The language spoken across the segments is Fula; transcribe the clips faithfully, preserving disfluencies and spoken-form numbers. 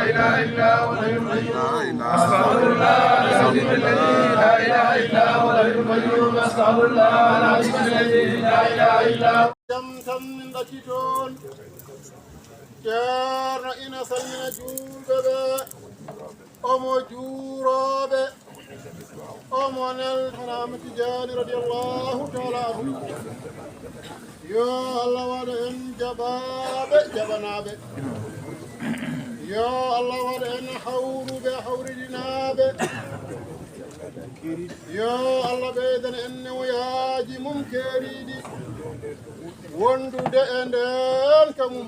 لا إله إلا هو الحي القيوم. أستغفر الله العظيم الذي لا إله إلا هو الحي القيوم. أستغفر الله العظيم الذي لا إله إلا هو. Jam tan min ɗacci toon. Ceerno ina salmina juulɓe ɓe, omo juurooɓe, omo neltana Ahmad Tijaani radiyallahu taala anhu. Yo Allah waɗ en jaɓaaɓe, jaɓanaaɓe. Yo Allah waɗ en hawruɓe, hawridinaaɓe. Yo Allah ɓeydan en newuyaaji mum keeriiɗi wondude e ndeen ka mum.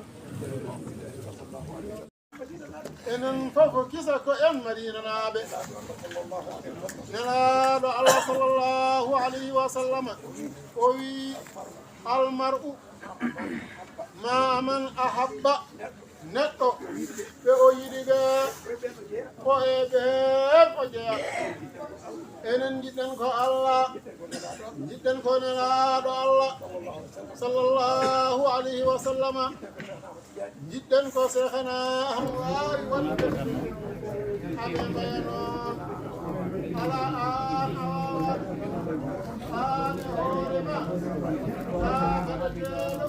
Enen fof kisa ko en Madinanaaɓe. Nelaaɗo Allah sallallahu alayhi wa sallam o wi, "Almar'u ma'a man ahabba." Neɗɗo ɓe o yiɗi ɓe, ko e ɓeen o jeyaa. Enen njiɗɗen ko Allah, njiɗɗen ko Nelaaɗo Allah sallallahu alayhi wa sallama. Njiɗɗen ko Seekhana Ahmadu waawi waɗde. Aɓe mbaya noon. Alaa aan a waawaa. Aan e hoore ma. Haa mbaɗateeɗo.